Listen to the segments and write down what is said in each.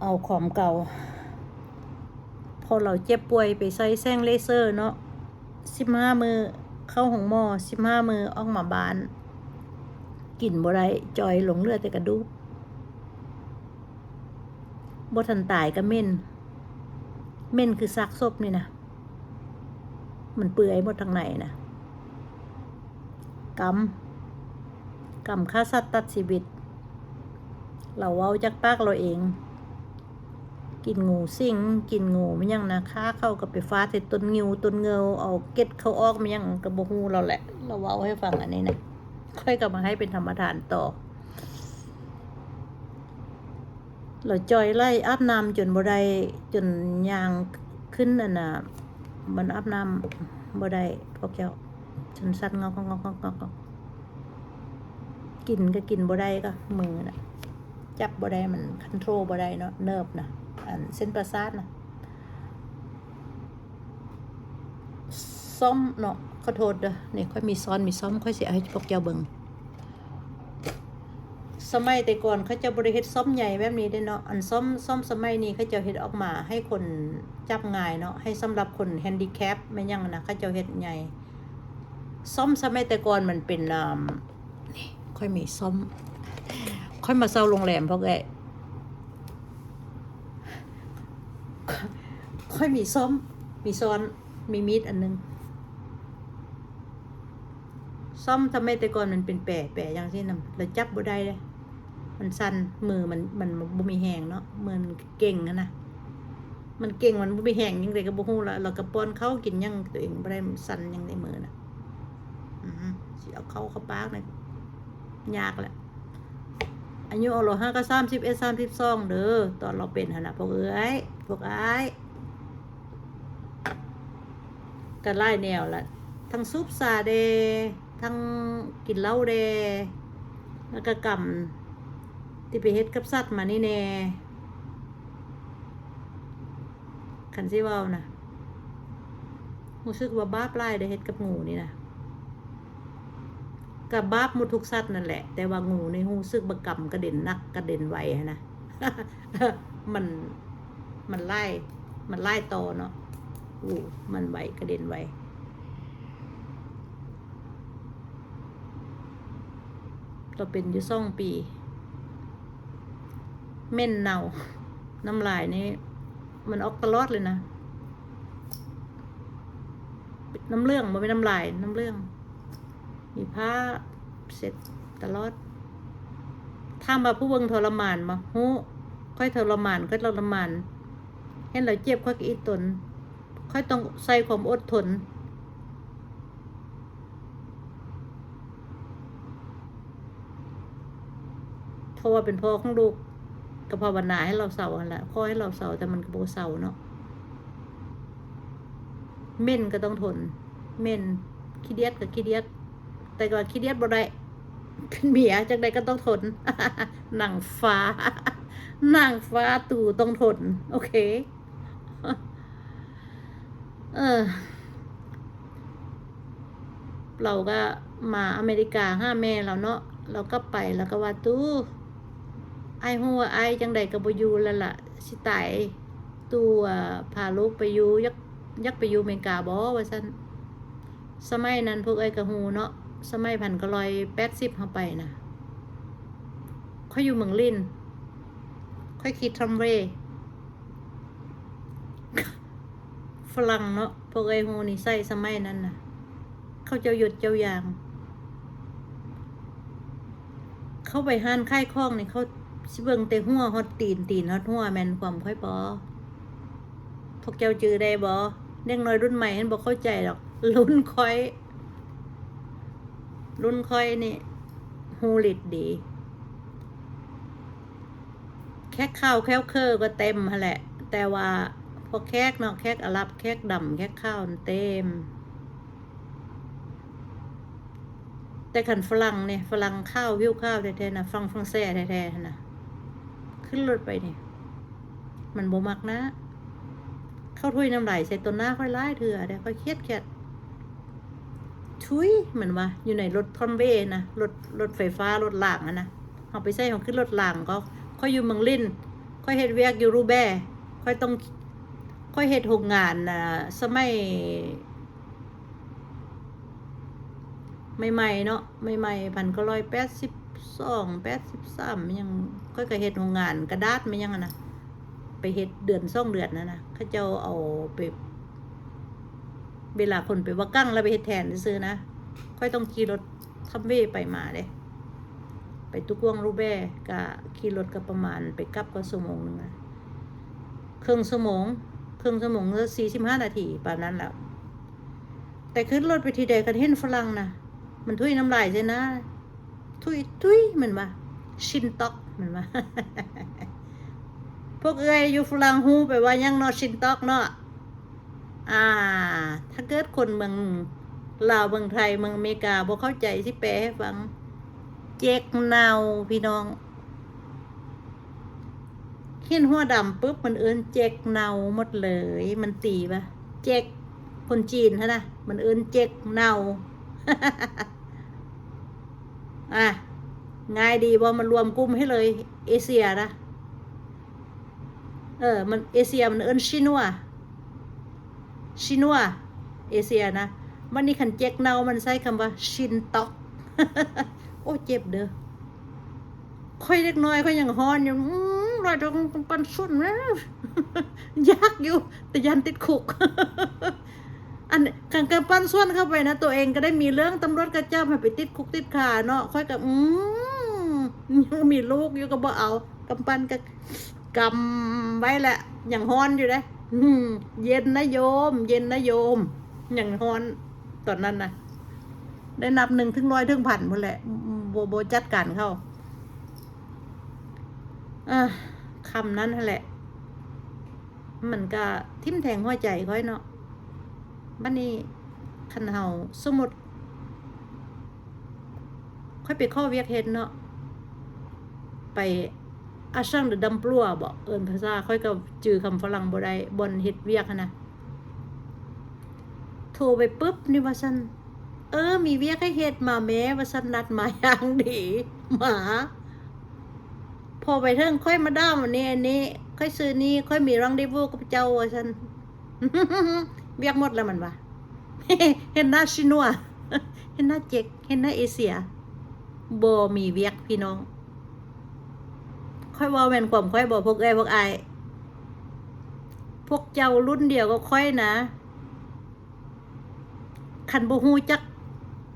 ເອົາຂອງເກົ່າ ເພາະລາວເຈັບປ່ວຍໄປໃສ່ແສງເລເຊີເນາະ ສິບຫ້າມື້ເຂົ້າໂຮງໝໍ ສິບຫ້າມື້ອອກມາບ້ານ ກິນບໍ່ໄດ້ ຈ່ອຍລົງເຫຼືອແຕ່ກະດູກ ບໍ່ທັນຕາຍກະເໝັນ ເໝັນຄືຊາກສົບນີ້ນະ ມັນເປື່ອຍໝົດທາງໃນນະ ກຳ ກຳຂ້າສັດຕັດຊີວິດ ລາວເວົ້າຈາກປາກລາວເອງ ກິນງູສິງ ກິນງູແມ່ນຫຍັງນະ ຂ້າເຂົາກະໄປຟາດໃສ່ຕົ້ນງິ້ວຕົ້ນເງິ້ວ ເອົາເກັດເຂົາອອກແມ່ນຫຍັງກະບໍ່ຮູ້ລາວແຫຼະ ລາວເວົ້າໃຫ້ຟັງອັນນີ້ນະ ຂ້ອຍກະມາໃຫ້ເປັນທຳມະທານຕໍ່. ລາວຈ່ອຍໄຫຼ ອາບນ້ຳຈົນບໍ່ໄດ້ ຈົນຍ່າງຂຶ້ນອັນນະ ມັນອາບນ້ຳບໍ່ໄດ້ພວກເຈົ້າ ຈົນສັ່ນງອກໆໆໆ ກິນກະກິນບໍ່ໄດ້ ກະມືນະ ຈັບບໍ່ໄດ້ ມັນຄອນໂທຣບໍ່ໄດ້ເນາະ ເນີບນະ ອັນເສັ້ນປະສາດນະ. ສ້ອມເນາະ ຂໍໂທດເດີ ນີ້ຂ້ອຍມີຊ້ອນມີສ້ອມ ຂ້ອຍຊິເອົາໃຫ້ພວກເຈົ້າເບິ່ງ. ສະໄໝແຕ່ກ່ອນເຂົາເຈົ້າບໍ່ໄດ້ເຮັດສ້ອມໃຫຍ່ແບບນີ້ເດ້ເນາະ ອັນສ້ອມ ສ້ອມສະໄໝນີ້ເຂົາເຈົ້າເຮັດອອກມາໃຫ້ຄົນຈັບງ່າຍເນາະ ໃຫ້ສຳລັບຄົນແຮນດີແຄບແມ່ນຫຍັງນະ ເຂົາເຈົ້າເຮັດໃຫຍ່. ສ້ອມສະໄໝແຕ່ກ່ອນມັນເປັນ ອາ ນີ້ ຂ້ອຍມີສ້ອມ ຂ້ອຍມາເຊົ່າໂຮງແຮມພວກເອື້ອຍ ຂ້ອຍມີສ້ອມ ມີຊ້ອນ ມີມີດອັນໜຶ່ງ. ສ້ອມສະໄໝແຕ່ກ່ອນມັນເປັນແປ ແປຈັ່ງຊີ້ນະ ລະຈັບບໍ່ໄດ້ເດ້ ມັນສັ່ນ ມືມັນ ມັນບໍ່ມີແຮງເນາະ ມືມັນເກັງຫັ້ນນະ ມັນເກັງ ມັນບໍ່ມີແຮງຈັ່ງໃດກະບໍ່ຮູ້ລະ ລະກະປ້ອນເຂົ້າກິນຫຍັງໂຕເອງບໍ່ໄດ້ ມັນສັ່ນຫຍັງໃນມືນະ ອື ຊິເອົາເຂົ້າເຂົ້າປາກນີ້ຍາກລະ. ອາຍຸລາວຫາກະສາມສິບເອັດ ສາມສິບສອງເດີ ຕອນລາວເປັນຫັ້ນນະ ພວກເອື້ອຍ ພວກອ້າຍ ກະຫຼາຍແນວລະ ທັງສູບຊາແດ່ ທັງກິນເຫຼົ້າແດ່ ລະກະກຳທີ່ໄປເຮັດກັບສັດມານີ້ແດ່. ຄັນຊິເວົ້ານະ ຮູ້ສຶກວ່າບາບຫຼາຍເດ້ ເຮັດກັບງູນີ້ນະ ກະບາບໝົດທຸກສັດນັ້ນແຫຼະ ແຕ່ວ່າງູນີ້ຮູ້ສຶກວ່າກຳກະເດັນໜັກກະເດັນໄວຫັ້ນນະ ມັນ ມັນຫຼາຍ ມັນຫຼາຍຕໍ່ເນາະ ໂອ້ ມັນໄວ ກະເດັນໄວ. ລາວເປັນຢູ່ສອງປີ ເໝັນເນົ່າ ນ້ຳລາຍນີ້ມັນອອກຕະຫຼອດເລີຍນະ ນ້ຳເຫຼືອງ ບໍ່ແມ່ນນ້ຳລາຍ ນ້ຳເຫຼືອງ ມີຜ້າເຊັດຕະຫຼອດ. ຖາມວ່າຜູ້ເບິ່ງທໍລະມານບໍ່? ຮູ້ ຂ້ອຍທໍລະມານ ຂ້ອຍທໍລະມານ ເຫັນແລ້ວເຈັບ ຂ້ອຍກະອິດຕົນ ຂ້ອຍຕ້ອງໃຊ້ຄວາມອົດທົນ ເພາະວ່າເປັນພໍ່ຂອງລູກ ກະພາວະນາໃຫ້ລາວເຊົາຫັ້ນລະ ຂໍໃຫ້ລາວເຊົາ ແຕ່ມັນກະບໍ່ເຊົາເນາະ ເໝັນກະຕ້ອງທົນ ເໝັນ ຂີ້ດຽດກະຂີ້ດຽດ ແຕ່ວ່າຂີ້ດຽດບໍ່ໄດ້ ເປັນເມຍຈັ່ງໃດກະຕ້ອງທົນ ນາງຟ້າ ນາງຟ້າຕູຕ້ອງທົນ ໂອເຄ. ເອີ ລາວກະມາອາເມລິກາຫາແມ່ລາວເນາະ ລາວກັບໄປລາວກະວ່າ ຕູ ອ້າຍຮູ້ວ່າອ້າຍຈັ່ງໃດກະບໍ່ຢູ່ແລ້ວລະ ຊິຕາຍ ຕູ ອາ ພາລູກໄປຢູ່ ຢາກ ຢາກໄປຢູ່ເມກາບໍ່ ວ່າຊັ້ນ. ສະໄໝນັ້ນພວກເອື້ອຍກະຮູ້ເນາະ ສະໄໝພັນເກົ້າຮ້ອຍແປດສິບເຮົາໄປນະ ຂ້ອຍຢູ່ເມືອງລິນ ຂ້ອຍຂີ່ທຣາມເວ ຝຣັ່ງເນາະ ພວກເອື້ອຍຮູ້ນິໄສສະໄໝນັ້ນນະ ເຂົາເຈົ້າຍົດເຈົ້າຢ່າງ ເຂົ້າໄປຮ້ານຂາຍຂອງນີ້ ເຂົາຊິເບິ່ງແຕ່ຫົວຮອດຕີນ ຕີນຮອດຫົວ ແມ່ນຄວາມຂ້ອຍບໍ່? ພວກເຈົ້າຈື່ໄດ້ບໍ່? ເດັກນ້ອຍລຸ້ນໃໝ່ຫັ້ນບໍ່ເຂົ້າໃຈດອກ ລຸ້ນຂ້ອຍ ລຸ້ນຂ້ອຍນີ້ຮູ້ລິດດີ. ແຂກຂາວແຂກເຄີກະເຕັມຫັ້ນແຫຼະ ແຕ່ວ່າພວກແຂກເນາະ ແຂກອາຣັບ ແຂກດຳ ແຂກຂາວຫັ້ນເຕັມ. ແຕ່ຄັນຝຣັ່ງນີ້ ຝຣັ່ງຂາວ ຜິວຂາວແທ້ໆນະ ຝຣັ່ງ ຝຣັ່ງແສແທ້ໆຫັ້ນນະ ຂຶ້ນລົດໄປນີ້ ມັນບໍ່ມັກໜ້າ ເຂົາຖົ່ຍນ້ຳລາຍໃສ່ຕໍ່ໜ້າຂ້ອຍຫຼາຍເທື່ອແດ່ ຂ້ອຍຄຽດໆ. ທຸຍ ມັນວ່າ ຢູ່ໃນລົດທຣາມເວນະ ລົດ ລົດໄຟຟ້າ ລົດລາງຫັ້ນນະ ເຮົາໄປໃສ່ ເຮົາຂຶ້ນລົດລາງ ກໍຂ້ອຍຢູ່ເມືອງລິນ ຂ້ອຍເຮັດວຽກຢູ່ Roubaix ຂ້ອຍຕ້ອງ ຂ້ອຍເຮັດໂຮງງານນະ ສະໄໝໃໝ່ໆເນາະ ໃໝ່ໆ ພັນເກົ້າຮ້ອຍແປດສິບສອງ ແປດສິບສາມ ຫຍັງ ຂ້ອຍກໍເຮັດໂຮງງານກະດາດແມ່ນຫຍັງຫັ້ນນະ ໄປເຮັດເດືອນສອງເດືອນຫັ້ນນະ ເຂົາເຈົ້າເອົາໄປ ເວລາຄົນໄປວາກັງແລ້ວໄປເຮັດແທນຊື່ໆນະ ຂ້ອຍຕ້ອງຂີ່ລົດ ຄຳເວໄປມາເດ້ ໄປຕຸກວາງ Roubaix ກະຂີ່ລົດກະປະມານ ໄປກັບກະຊົ່ວໂມງໜຶ່ງນະ ເຄິ່ງຊົ່ວໂມງ ເຄິ່ງຊົ່ວໂມງ ຫຼື ສີ່ສິບຫ້ານາທີປານນັ້ນແຫຼະ ແຕ່ຂຶ້ນລົດໄປທີໃດ ຄັນເຫັນຝຣັ່ງນະ ມັນທຸຍນ້ຳລາຍໃສ່ໜ້າ ທຸຍໆ ມັນວ່າ ຊິນຕອກ ມັນວ່າ ພວກເອື້ອຍຢູ່ຝຣັ່ງຮູ້ໄປວ່າຫຍັງເນາະ ຊິນຕອກເນາະ. ອ່າ ຖ້າເກີດຄົນເມືອງລາວ ເມືອງໄທ ເມືອງອາເມລິກາບໍ່ເຂົ້າໃຈ ຊິແປໃຫ້ຟັງ ເຈັກເນົ່າພີ່ນ້ອງ ເຫັນຫົວດຳປຶບ ມັນເອີ້ນເຈັກເນົ່າໝົດເລີຍ ມັນຕີວ່າເຈັກ ຄົນຈີນຫັ້ນນະ ມັນເອີ້ນເຈັກເນົ່າ ອ່າ ງ່າຍດີບໍ່ ມາລວມກຸ່ມໃຫ້ເລີຍ ເອເຊຍນະ. ເອີ ມັນ ເອເຊຍມັນເອີ້ນຊີນົວ ຊີນົວ ເອເຊຍນະ ບັດນີ້ຄັນເຈັກເນົ່າມັນໃຊ້ຄຳວ່າຊິນຕອກ ໂອ້ ເຈັບເດີ ຂ້ອຍເດັກນ້ອຍຂ້ອຍຍັງຮ້ອນຢູ່ ອືມ ວ່າຕ້ອງປັນຊົນ ຢາກຢູ່ ແຕ່ຢ້ານຕິດຄຸກ ອັນ ຄັນການປັນຊວນເຂົ້າໄປນະ ຕົວເອງກໍໄດ້ມີເລື່ອງ ຕຳຫຼວດກໍຈັບໃຫ້ໄປຕິດຄຸກຕິດຄາເນາະ ຂ້ອຍກໍ ອືມ ຍັງມີລູກຢູ່ກໍບໍ່ເອົາ ກຳປັ່ນກໍກຳໄວ້ແຫຼະ ຍັງຮ້ອນຢູ່ເດ້ ອືມ ເຢັນນະໂຍມ ເຢັນນະໂຍມ ຍັງຮ້ອນຕອນນັ້ນນະ ໄດ້ນັບໜຶ່ງເຖິງຮ້ອຍເຖິງພັນພຸ້ນແຫຼະ ບໍ່ ບໍ່ຈັດການເຂົາ ອ່າ ຄຳນັ້ນຫັ້ນແຫຼະ ມັນກະຖິ້ມແທງຫົວໃຈຂ້ອຍເນາະ ບັດນີ້ຄັນເຮົາ ສົມມຸດຂ້ອຍໄປຂໍວຽກເຮັດເນາະ ໄປ agence d'emploi ບໍ ເອີ້ນພາສາ ຂ້ອຍກໍຈື່ຄຳຝຣັ່ງບໍ່ໄດ້ ບ່ອນເຮັດວຽກຫັ້ນນະ ໂທໄປປຶບນີ້ວ່າຊັ້ນ ເອີ ມີວຽກໃຫ້ເຮັດ ມາແມ້ວ່າຊັ້ນ ນັດມາຢ່າງດີ ມາ ພໍໄປເຖິງ ຂ້ອຍມາດາມອັນນີ້ ອັນນີ້ ຂ້ອຍຊື້ນີ້ ຂ້ອຍມີ rendez-vous ກັບເຈົ້າວ່າຊັ້ນ ວຽກໝົດແລ້ວມັນວ່າ ເຫັນໜ້າຊີນົວ ເຫັນໜ້າເຈັກ ເຫັນໜ້າເອເຊຍ ບໍ່ມີວຽກພີ່ນ້ອງ ຂ້ອຍເວົ້າແມ່ນຄວາມຂ້ອຍບໍ່ ພວກເອື້ອຍພວກອ້າຍ ພວກເຈົ້າລຸ້ນດຽວກັບຂ້ອຍນະ ຄັນບໍ່ຮູ້ຈັກ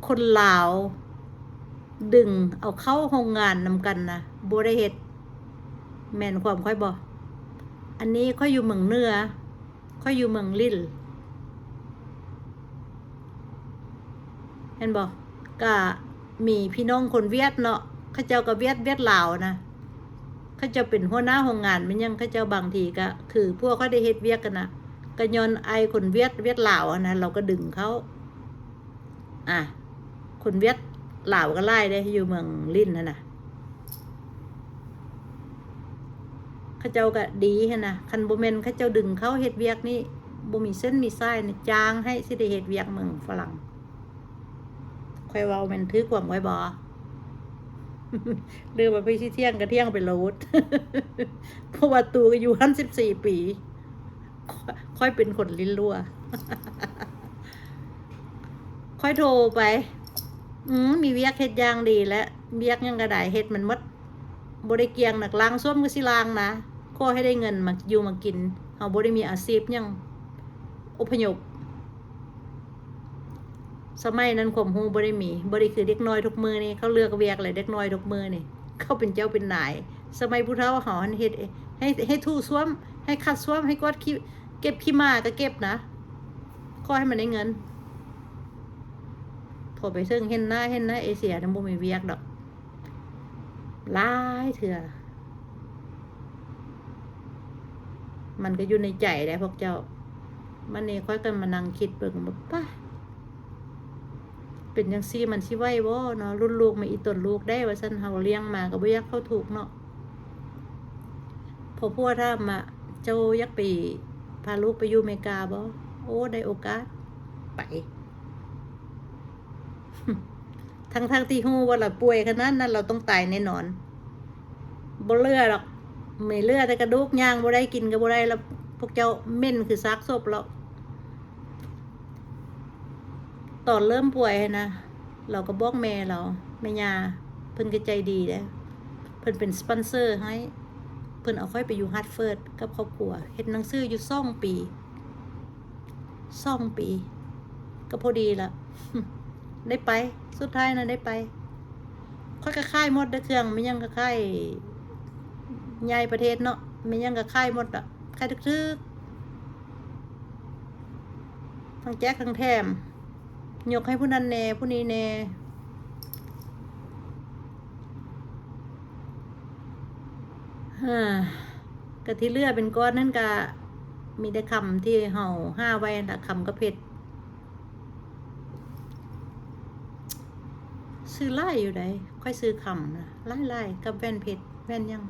ຄົນລາວດຶງເອົາເຂົ້າໂຮງງານນຳກັນນະ ບໍ່ໄດ້ເຮັດ ແມ່ນຄວາມຂ້ອຍບໍ່? ອັນນີ້ຂ້ອຍຢູ່ເມືອງເໜືອ ຂ້ອຍຢູ່ເມືອງລິນ ເຫັນບໍ່? ກະມີພີ່ນ້ອງຄົນຫວຽດເນາະ ເຂົາເຈົ້າກະຫວຽດ ຫວຽດລາວນະ ເຂົາເຈົ້າເປັນຫົວໜ້າໂຮງງານແມ່ນຫຍັງ ເຂົາເຈົ້າບາງທີກະ ຄືພວກຂ້ອຍໄດ້ເຮັດວຽກຫັ້ນນະ ກະຍ້ອນອ້າຍຄົນຫວຽດ ຫວຽດລາວຫັ້ນນະ ລາວກະດຶງເຂົ້າ ອ່າ ຄົນຫວຽດລາວກະຫຼາຍເດ້ ຢູ່ເມືອງລິນຫັ້ນນະ ເຂົາເຈົ້າກະດີຫັ້ນນະ ຄັນບໍ່ແມ່ນເຂົາເຈົ້າດຶງເຂົ້າເຮັດວຽກນີ້ ບໍ່ມີເສັ້ນມີສາຍນະ ຈ້າງໃຫ້ຊິໄດ້ເຮັດວຽກເມືອງຝຣັ່ງ ຂ້ອຍເວົ້າແມ່ນຖືກຄວາມຂ້ອຍບໍ່? ຫຼືວ່າໄປຊິຖຽງກະຖຽງໄປໂລດ ເພາະວ່າຕູກະຢູ່ຫັ້ນສິບສີ່ປີ ຂ້ອຍ ຂ້ອຍເປັນຄົນລິ້ນຮົ່ວ ຂ້ອຍໂທໄປ ອືມ ມີວຽກເຮັດຢ່າງດີແຫຼະ ວຽກຫຍັງກະໄດ້ເຮັດມັນໝົດ ບໍ່ໄດ້ກ່ຽງນະ ລ້າງສ້ວມກະຊິລ້າງນະ ຂໍໃຫ້ໄດ້ເງິນມາຢູ່ມາກິນ ເຮົາບໍ່ໄດ້ມີອາຊີບຫຍັງ ອົບພະຍົບ ສະໄໝນັ້ນຄວາມຮູ້ບໍ່ໄດ້ມີ ບໍ່ໄດ້ຄືເດັກນ້ອຍທຸກມື້ນີ້ ເຂົາເລືອກວຽກແຫຼະ ເດັກນ້ອຍທຸກມື້ນີ້ ເຂົາເປັນເຈົ້າເປັນນາຍ ສະໄໝຜູ້ເຖົ້າເຮົາຫັ້ນເຮັດ ໃຫ້ ໃຫ້ຖູສ້ວມ ໃຫ້ຂັດສ້ວມ ໃຫ້ກວາດຂີ້ ເກັບຂີ້ໝາກະເກັບນະ ຂໍໃຫ້ມັນໄດ້ເງິນ ພໍໄປເຖິງເຫັນໜ້າ ເຫັນໜ້າເອເຊຍນະ ບໍ່ມີວຽກດອກ ຫຼາຍເທື່ອ ມັນກະຢູ່ໃນໃຈແຫຼະພວກເຈົ້າ ບາດນີ້ຂ້ອຍກະມານັ່ງຄິດເບິ່ງວ່າ ປະ ເປັນຈັ່ງຊີ້ມັນຊິໄຫວບໍ່ເນາະ ລຸ້ນລູກມາອີ່ຕົນລູກໄດ້ວ່າຊັ້ນ ເຮົາລ້ຽງມາກະບໍ່ຢາກເຂົ້າທຸກເນາະ ພໍຜົວຖາມວ່າ ເຈົ້າຢາກໄປ ພາລູກໄປຢູ່ເມກາບໍ່? ໂອ້ ໄດ້ໂອກາດ ໄປ ທັງໆທີ່ຮູ້ວ່າລາວປ່ວຍຂະໜາດນັ້ນ ລາວຕ້ອງຕາຍແນ່ນອນ ບໍ່ເຫຼືອດອກ ມີເຫຼືອແຕ່ກະດູກ ຍ່າງບໍ່ໄດ້ ກິນກໍບໍ່ໄດ້ ແລ້ວພວກເຈົ້າເໝັນຄືຊາກສົບແລ້ວ. ຕອນເລີ່ມປ່ວຍຫັ້ນນະ ລາວກໍບອກແມ່ລາວ ແມ່ຍ່າ ເພິ່ນກໍໃຈດີເດ້ ເພິ່ນເປັນສະປອນເຊີໃຫ້ ເພິ່ນເອົາຂ້ອຍໄປຢູ່ຮາດເຟີດກັບຄອບຄົວ ເຮັດໜັງສືຢູ່ສອງປີ ສອງປີ ກໍພໍດີລະ ໄດ້ໄປ ສຸດທ້າຍນະໄດ້ໄປ. ຂ້ອຍກໍຂາຍໝົດເດ້ ເຄື່ອງແມ່ນຫຍັງກໍຂາຍ ຍ້າຍປະເທດເນາະ ແມ່ນຫຍັງກໍຂາຍໝົດລະ ຂາຍຖືກໆ ທັງແຈກທັງແຖມ ຍົກໃຫ້ຜູ້ນັ້ນແດ່ ຜູ້ນີ້ແດ່. ເອີ ກະທີ່ເຫຼືອເປັນກ້ອນນັ້ນກະມີແຕ່ຄຳທີ່ເຮົາຫາໄວ້ຫັ້ນລະ ຄຳກັບເພັດ ຊື້ຫຼາຍຢູ່ໃດ໋ ຂ້ອຍຊື້ຄຳນະ ຫຼາຍໆ ກັບແຫວນເພັດ ແຫວນຫຍັງ.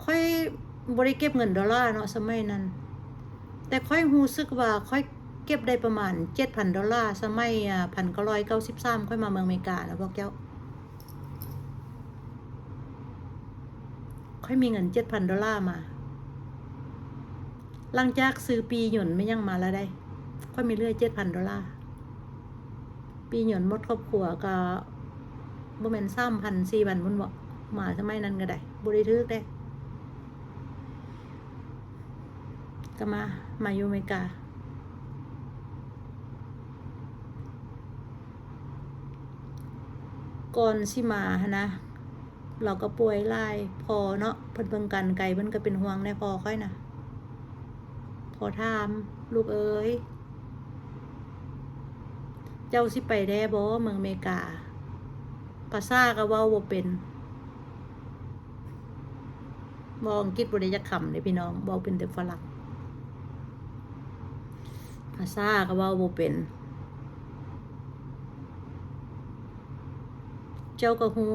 ຂ້ອຍບໍ່ໄດ້ເກັບເງິນໂດລາເນາະ ສະໄໝນັ້ນ ແຕ່ຂ້ອຍຮູ້ສຶກວ່າຂ້ອຍເກັບໄດ້ປະມານເຈັດພັນໂດລາ ສະໄໝ ອາ ພັນເກົ້າຮ້ອຍເກົ້າສິບສາມ ຂ້ອຍມາເມືອງອາເມລິການະພວກເຈົ້າ. ຂ້ອຍມີເງິນເຈັດພັນໂດລາມາ ຫຼັງຈາກຊື້ປີ້ຍົນແມ່ນຫຍັງມາລະໄດ໋ ຂ້ອຍມີເຫຼືອເຈັດພັນໂດລາ. ປີ້ຍົນໝົດຄອບຄົວກໍບໍ່ແມ່ນສາມພັນ ສີ່ພັນພຸ້ນບໍ ມາສະໄໝນັ້ນກໍໄດ້ ບໍ່ໄດ້ຖືກເດ້. ກໍມາ ມາຢູ່ອາເມລິກາ ກ່ອນຊິມາຫັ້ນນະ ລາວກໍປ່ວຍຫຼາຍ ພໍ່ເນາະ ເພິ່ນເບິ່ງການໄກ ເພິ່ນກໍເປັນຫ່ວງແດ່ພໍ່ຂ້ອຍນະ. ພໍ່ຖາມ ລູກເອີຍ ເຈົ້າຊິໄປແທ້ບໍ່ເມືອງອາເມລິກາ? ພາສາກໍເວົ້າບໍ່ເປັນ ເວົ້າອັງກິດບໍ່ໄດ້ຈັກຄຳເດ້ພີ່ນ້ອງ ເວົ້າເປັນແຕ່ຝຣັ່ງ ພາສາກໍເວົ້າບໍ່ເປັນ. ເຈົ້າກໍຮູ້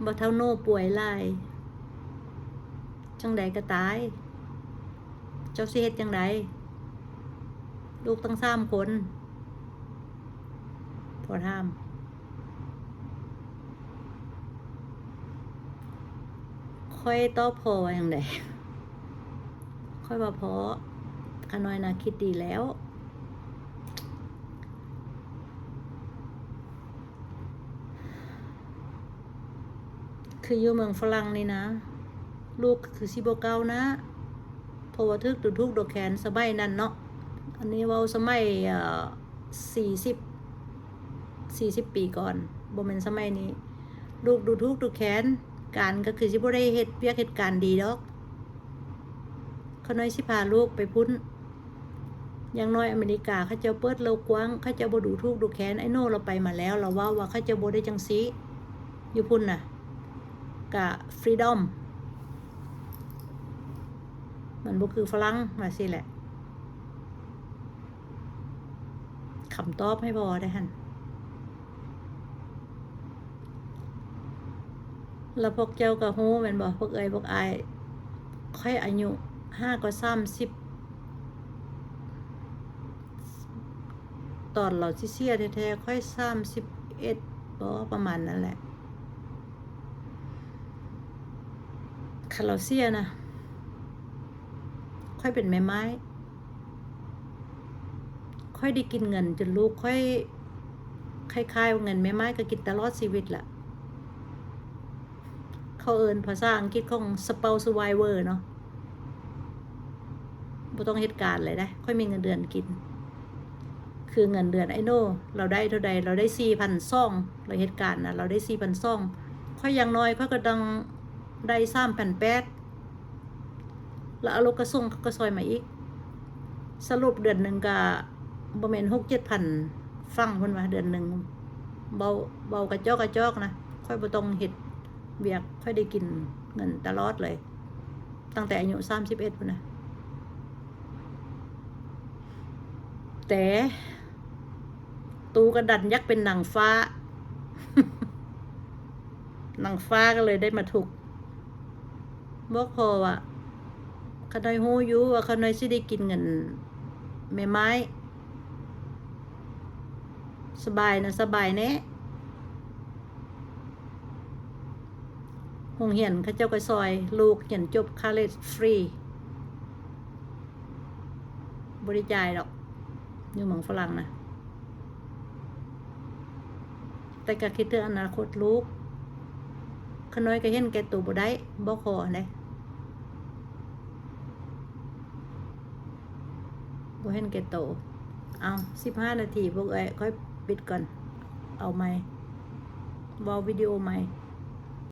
ວ່າເຖົ້າໂນປ່ວຍຫຼາຍ ຈັ່ງໃດກໍຕາຍ ເຈົ້າຊິເຮັດຈັ່ງໃດ? ລູກຕັ້ງສາມຄົນ ພໍ່ຖາມ. ຂ້ອຍຕອບພໍ່ວ່າຫຍັງໃດ? ຂ້ອຍວ່າ ພໍ່ ຂ້ານ້ອຍນະຄິດດີແລ້ວ ຄືຢູ່ເມືອງຝຣັ່ງນີ້ນະ ລູກຄືຊິບໍ່ກ້າວໜ້າ ເພາະວ່າຖືກດູຖູກດູແຄນສະໄໝນັ້ນເນາະ ອັນນີ້ເວົ້າສະໄໝ ເອີ ສີ່ສິບ ສີ່ສິບປີກ່ອນ ບໍ່ແມ່ນສະໄໝນີ້ ລູກດູຖູກດູແຄນ ການກໍຄືຊິບໍ່ໄດ້ເຮັດວຽກເຮັດການດີດອກ. ຂ້ານ້ອຍຊິພາລູກໄປພຸ້ນ ຢ່າງໜ້ອຍອາເມລິກາເຂົາເຈົ້າເປີດໂລກກວ້າງ ເຂົາເຈົ້າບໍ່ດູຖູກດູແຄນ. ອ້າຍໂນລາວໄປມາແລ້ວ ລາວເວົ້າວ່າເຂົາເຈົ້າບໍ່ໄດ້ຈັ່ງຊີ້ ຢູ່ພຸ້ນນະ ກະຟຣີດອມ ມັນບໍ່ຄືຝຣັ່ງ ວ່າຊີ້ແຫຼະ. ຄຳຕອບໃຫ້ພໍ່ໄດ້ຫັ້ນ. ແລ້ວພວກເຈົ້າກໍຮູ້ແມ່ນບໍ່ ພວກເອື້ອຍພວກອ້າຍ ຂ້ອຍອາຍຸຫາກໍສາມສິບ ຕອນລາວຊິເສຍແທ້ໆ ຂ້ອຍສາມສິບເອັດບໍ ປະມານນັ້ນແຫຼະ. ຄັນລາວເສຍນະ ຂ້ອຍເປັນແມ່ໝ້າຍ ຂ້ອຍໄດ້ກິນເງິນຈົນລູກຂ້ອຍ ຄ້າຍໆວ່າເງິນແມ່ໝ້າຍກໍກິນຕະຫຼອດຊີວິດລະ. ເຂົາເອີ້ນພາສາອັງກິດຂອງ spouse survivor ເນາະ ບໍ່ຕ້ອງເຮັດການເລີຍເດ້ ຂ້ອຍມີເງິນເດືອນກິນ. ຄືເງິນເດືອນອ້າຍໂນ ລາວໄດ້ເທົ່າໃດ? ລາວໄດ້ສີ່ພັນສອງ ລາວເຮັດການນະ ລາວໄດ້ສີ່ພັນສອງ ຂ້ອຍຢ່າງໜ້ອຍຂ້ອຍກໍຕ້ອງໄດ້ສາມພັນແປດ ແລ້ວອາລົກກະສົງເຂົາກໍຊ່ອຍມາອີກ ສະຫຼຸບເດືອນໜຶ່ງກະບໍ່ແມ່ນຫົກເຈັດພັນຝຣັ່ງພຸ້ນວ່າ ເດືອນໜຶ່ງ ເວົ້າ ເວົ້າກະຈອກກະຈອກນະ ຂ້ອຍບໍ່ຕ້ອງເຮັດວຽກ ຂ້ອຍໄດ້ກິນເງິນຕະຫຼອດເລີຍ ຕັ້ງແຕ່ອາຍຸສາມສິບເອັດພຸ້ນນະ. ແຕ່ຕູກະດັນຢາກເປັນນາງຟ້າ ນາງຟ້າກໍເລີຍໄດ້ມາທຸກ ບອກພໍ່ວ່າ ຂ້ານ້ອຍຮູ້ຢູ່ວ່າຂ້ານ້ອຍຊິໄດ້ກິນເງິນແມ່ໝ້າຍ ສະບາຍນະ ສະບາຍແນ່. ໂຮງຮຽນເຂົາເຈົ້າກໍຊ່ອຍລູກຮຽນຈົບຄອລເລຈຟຣີ ບໍ່ໄດ້ຈ່າຍດອກ ຢູ່ເມືອງຝຣັ່ງນະ. ແຕ່ກໍຄິດເຖິງອະນາຄົດລູກ. ຂ້ານ້ອຍກໍເຫັນແກ່ໂຕບໍ່ໄດ້ ບໍ່ຂໍເດ້ ບໍ່ເຫັນແກ່ໂຕ. ເອົາ ສິບຫ້ານາທີ ພວກເອື້ອຍ ຂ້ອຍປິດກ່ອນ ເອົາໃໝ່ ເວົ້າວິດີໂອໃໝ່.